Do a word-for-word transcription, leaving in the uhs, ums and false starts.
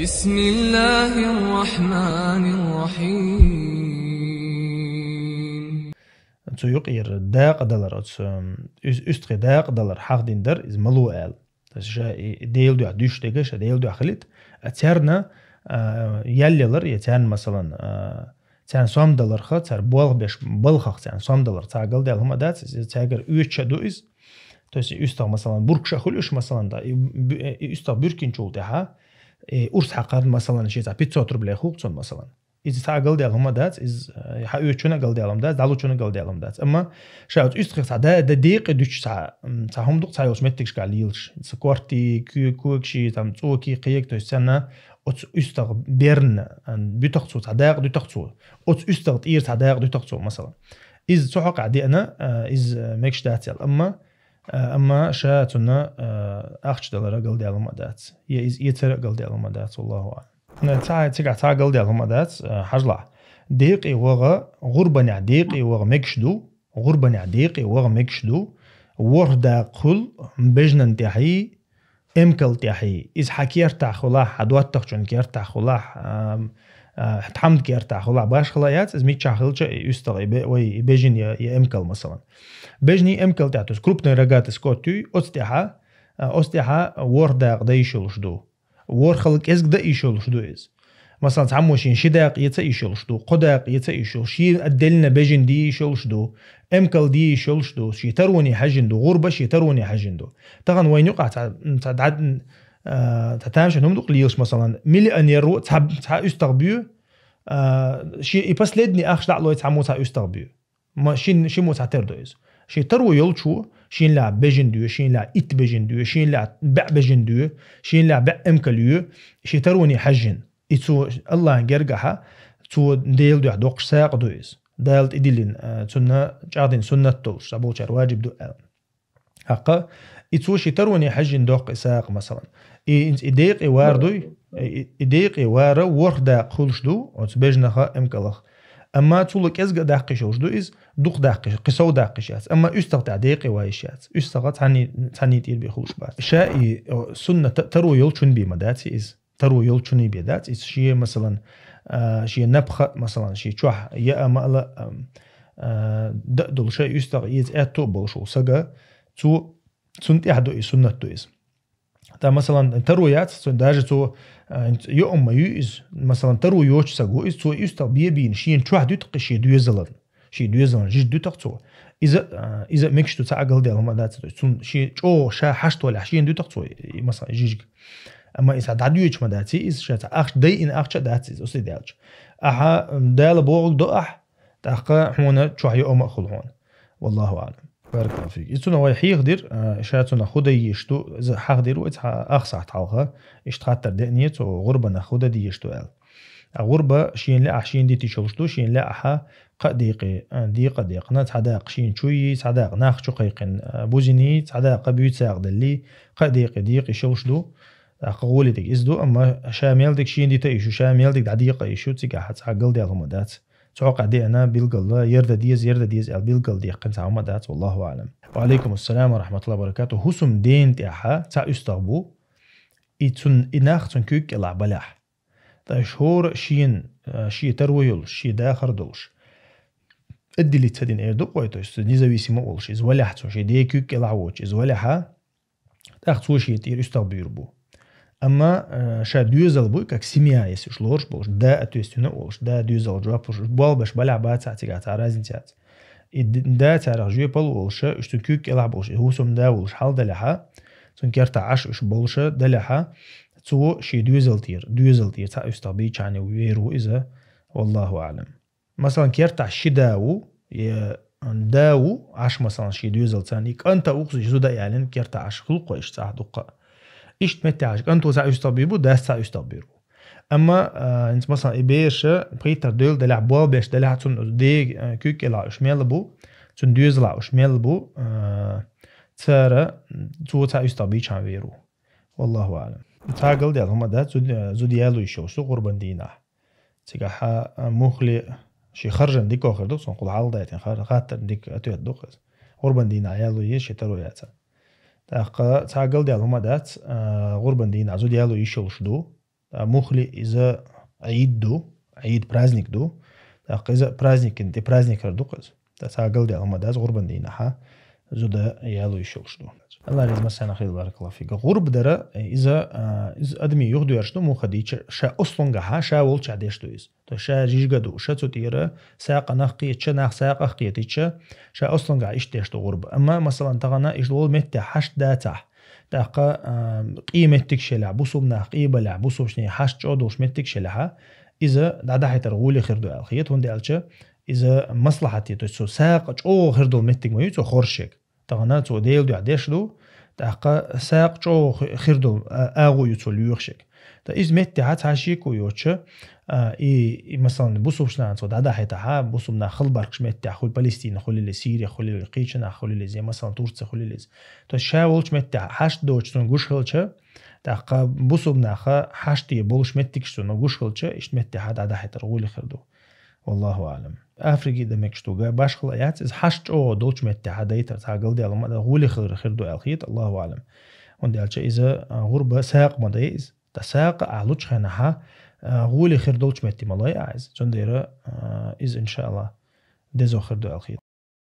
بسم الله الرحمن الرحيم. Цу юкъера дакъа далар, оцу, м, уьс-, уьстагӀий дакъа далар хьахдина дара, иза ма ло аьлла. То есть ша и, и Делан дуьхьа дуьш дерг, ша Делан дуьхьа хилийта, а царна, а, ял ялар, я царна, масалан, а, царна сом даларх, цар болх беш балхах царна сом далар, цхьа галдаьлла хӀума дац, иза цаьгара оьцуш а ду иза. То есть и уьстагӀ, масалан, буркаш а хуьлу уьш, масалан, да, и бу-, и уьстагӀ буьркинчул тӀаьхьа, и урс хьакхарна, масалан, ши цхьа пятьсот рублей хуьлу цунна, масалан. Иза цхьа галдаьлла хӀума дац, иза, э, хьаоьцучунна галдаьлла хӀума дац, дӀалучунна галдаьлла хӀума дац. Амма ша оцу уьстагӀех цхьа да-, да декъе дуьтуш цхьа, м, цхьа хӀума ду-кх цхьа йолчу меттигашкахь лелаш. Са корти, куь-, когаши, там, цӀоки, кхега, то есть царна оцу уьстагӀ берна, м, буьту-кх цо, цхьа дакъа дуьту-кх цо. Оцу уьстагӀ тӀера цхьа дакъа дуьту-кх цо, масалан. Иза цу хьокъехь деана, а, иза мегаш дац аьлла. Амма, а, амма ша цунна, а, ахча далара галдаьлла хӀума дац. Я иза эцара галдаьлла хӀума дац, валлаху аӀлам. Цхьа, цигахь цхьа галдаьлла хӀума дац, а, хьажалахь. Декъе ваха, гӀурбанехь декъе ваха мегаш ду, гӀурбанехь декъе ваха мегаш ду, ворхӀ дакъа хуьлу бежанан тӀаьхьий, эмкал тӀаьхьий. Иза хьан кертахь хуьлахь, хьан доттагӀчун кертахь хуьлахь, ам, а, тхьамда кертахь хуьлахь, башхала яц, иза миччахь хилча, и уьстагӀ, и бе-, вай, и бежан я, я эмкал, масалан. Бежаний эмкал тӀехь, то есть крупный рогатый скот юй, оцу тӀаьхьа, а, оцу тӀаьхьа ворхӀ дакъа дан йиш йолуш ду. ВорхӀал кӀезиг дан йиш йолуш ду иза. Масалан, цхьаммо шен ши дакъа эца йиш йолуш ду, кхо дакъа эца йиш йолуш, шен отдельно бежан де йиш йолуш ду, эмкал де йиш йолуш ду, шен тароне хьаьжжина ду, гӀурба шен тароне хьаьжжина ду. Тахана вайна юкъахь цхьа, цхьа дӀа-, а, цхьа тамашийна хӀума ду-кх лелаш, масалан, миллионер ву, цхьа, цхьа уьстагӀ буьйцу, а, шен и последний ахча дӀа а лой, цхьаммо цхьа уьстагӀ буьйцу. Ма шин, шиммо цхьатера ду иза. Шен таро йолчо, шен лаьа бежан дуьйцу, шен лаьа итт бежан дуьйцу, шен лаьа бӀе бежан дуьйцу, шен лаьа бӀе эмкал юьйцу, шен тароне хьаьжжина. И цо Аллахьан гергахьа, цо Делан дуьхьа доккхуш сагӀа ду иза. Дала тӀедиллина, а, цунна чӀагӀдина суннат долуш, цхьаболчара ваджиб ду аьлла. ХӀаккха, и цо шен тароне хьаьжжина доккху и сагӀа, масалан. И, и декъе вар дуй, и, и декъе вара ворхӀ дакъа хуьлуш ду, оцу бежанах а, эмкалах. Амма цул кӀезга а даккха йиш йолуш ду иза, дукха даккха йиш, кхин сов даккха йиш яц. Амма уьстагӀ тӀехь декъе ван йиш яц. УьстагӀ цхьанний, цхьанний тӀера бен хуьлуш бац. Ша и, о, суннат та-, таро йолчун бен ма дац иза. Таро йолчуний бен дац. Иза шен, масалан, а, шен напха, масалан, шен чохь яа ма ала, ам, а, да а долуш, шайн уьстагӀ эца аьтту а болуш волу сага, цу, цунна тӀехь ду и суннат ду иза. Ткъа, масалан, таро яц, цо, даже цо, а, йоӀам ма ю иза, масалан, таро йоцу сага ву иза, цо и уьстагӀ бен а бийна, шена чохь дуьту-кх и шен доьзалан. Шен доьзалан жижиг дуьту-кх цо. Иза, а, иза мегаш ду, цхьа а галдаьлла хӀума дац, то есть цунна шен чӀогӀа ша хьашт валехь, шена дуьту-кх цо, и, масалан, жижиг. Амма иза дӀадоьдуш ма дац иза, ша цхьа ахча дайина ахча а дац иза, оцу тӀе даьлча. Ахьа, м, Дала бохург до ахь, тӀаккха хьуна чохь йоӀам а хуьлу хьуна. Валлаху аӀлам. Баракаллаху фик. И цунах вай хьехадира, а, ша цунах хӀу дан езаш ду, иза хьахдира вай цхьа ах сахьт хьалха, иштта хаттар деанера цо, гӀурбанах хӀу дан дезаш ду аьлла. А гӀурба шена лаьа шена дита йиш йолуш ду, шена лаьа кхаа декъе, а, декъа а декъна, цхьа дакъа шена чу йий, цхьа дакъа нах чу кхайкхина, а, бузиний, цхьа дакъа буьйцу сагӀа даллий, кхаа декъе декъа йиш йолуш ду. ТӀаккха гӀоле дерг иза ду, амма ша мел дерг шена дита йиш ю, ша мел дерг дӀадекъа йиш ю, цигахь цхьа галдаьлла хӀума дац. Цу хьокъехь деана билггал, ер дан деза, ер дан деза аьлла билггал дехкина цхьа хӀума дац, валлаху аӀлам. Ва алейкум ассалам ва рахматуллахи ва баракатух. ХӀусам дена тӀехьа цхьа уьстагӀ бу, и цун, и нах цун куьйга кӀелахь балехь. Ткъа хӀора шена, а, шен таро йолуш, шен дахар долуш, отделиться дина эр ду-кх вай, то есть независимо а волуш, иза валехь цо, шен ден куьйга кӀелахь воцуш, иза валехьа, тӀаккха цо шен тӀера уьстагӀ буьйр бу. Амма, а, ша доьзал буй, как семья, если уж лоруш болуш, да ответственно а волуш, да доьзал жоп луш, уж болх беш балехь бацахь цигахь цхьа разница яц. И д-, да царах жоьпалла а волуш, уьш цун куьйга кӀелахь болуш, и хӀусам да волуш хьал далехьа, цун кертахь Ӏаш уьш болуш далехьа, цо шен доьзал тӀера, доьзал тӀера цхьа уьстагӀ бийчхьана вер ву иза, валлаху аӀлам. Масалан, кертахь ши да ву, я да ву, Ӏаш, масалан, шен доьзалца, и кӀанта ву-кх иза зуда а ялийна, кертахь Ӏаш хуьлу-кх вай иштта цхьа дуккха а. Иштта меттехь Ӏаш, кӀанто цхьа уьстагӀ буьйр бу, дас цхьа уьстагӀ буьйр бу. Амма, а, хӀинца, масалан, и бераш пхийттара девлла далехь, болх беш далехь, цун ден, а, куьйга кӀелахь уьш мел бу, цун доьзалахь уьш мел бу, а, цара, цо цхьа уьстагӀ бийчхьана вер ву. Валлаху аӀлам. Цхьа галдаьлла хӀума дац, зуда, зуда яло йиш йолуш ду гӀурбан дийнахь. Цигахь, а, муххале шен харжам дика хир ду-кх, цунах кхул хьалха дайтина хар-, хаттарна дика ответ ду-кх иза. ГӀурбан дийнахь яло еза шен таро яцахь. ТӀаккха цхьа галдаьлла хӀума дац, а, гӀурбан дийнахь зуда яло йиш йолуш ду. ТӀаккха мухли иза Ӏид ду, Ӏид праздник ду. ТӀаккха иза праздникин тӀе праздник хир ду-кх иза. ТӀаккха цхьа галдаьлла ма дац гӀурбан дийнахьа зуда яло йиш йолуш ду. Аллах реза массарна хилла, баракаллаху фик. ГӀурба дар, иза, а, иза адамий юхадоьрзуш ду, муха дийча, ша ослунгахьа, ша волчохь деш ду иза. То есть ша жижиг ду, ша цу тӀера сакъанах кхетча, нах сакъах кхетича, ша ослунгахь иштта деш ду гӀурба. Амма, масалан, тахана иштта волу меттехь хьашт дацахь, тӀаккха, а, къе меттигаш елахь, бусулба нах къе балахь, бусулбашний хьашт чӀогӀа долуш меттигаш елахьа, иза дӀадахьийтар гӀоле хир ду аьлла хета, хӀунда аьлча иза маслахьате, то есть цо сакъа чӀогӀа хир долу меттиг ма ю цо хоршег. Тахана цо Делан дуьхьа деш ду, тӀаккха сакъа чӀогӀа хи-, хир долу, а, агӀо ю цо лоьхушег. Ткъа иза меттехьа цхьа шеко йоцуша, а, и, и, масалан, бусулбашна цо дӀадахьийтахьа, бусулба нах хилла баркаш меттехь хуьлу, Палестина хуьлийла, Сирия хуьлийла, кхечу нах хуьлийла, я, масалан, Турция хуьлийла, то есть ша волчу меттехь хьашт доцуш цунна гуш хилча, тӀаккха бусулба наха хьашт е болуш меттигаш цунна гуш хилча, иштта меттехьа дӀадахьийтар гӀоле хир ду. Валлаху аӀлам. Африки дан мегаш ду, га башхала яц, иза хьашт чӀогӀа долчу меттехьа дайтар, цхьа галдаьлла ма дан, гӀоле хир, хир ду аьлла хета, Аллаху аӀлам. ХӀунда аьлча иза, а, гӀурба сакъа ма дай иза. Ткъа сакъа ахь лучу хенахьа, а, гӀоле хир долчу метте ма лой ахь иза. Цундела, а, иза, иншааллах, дезо хир ду аьлла хета.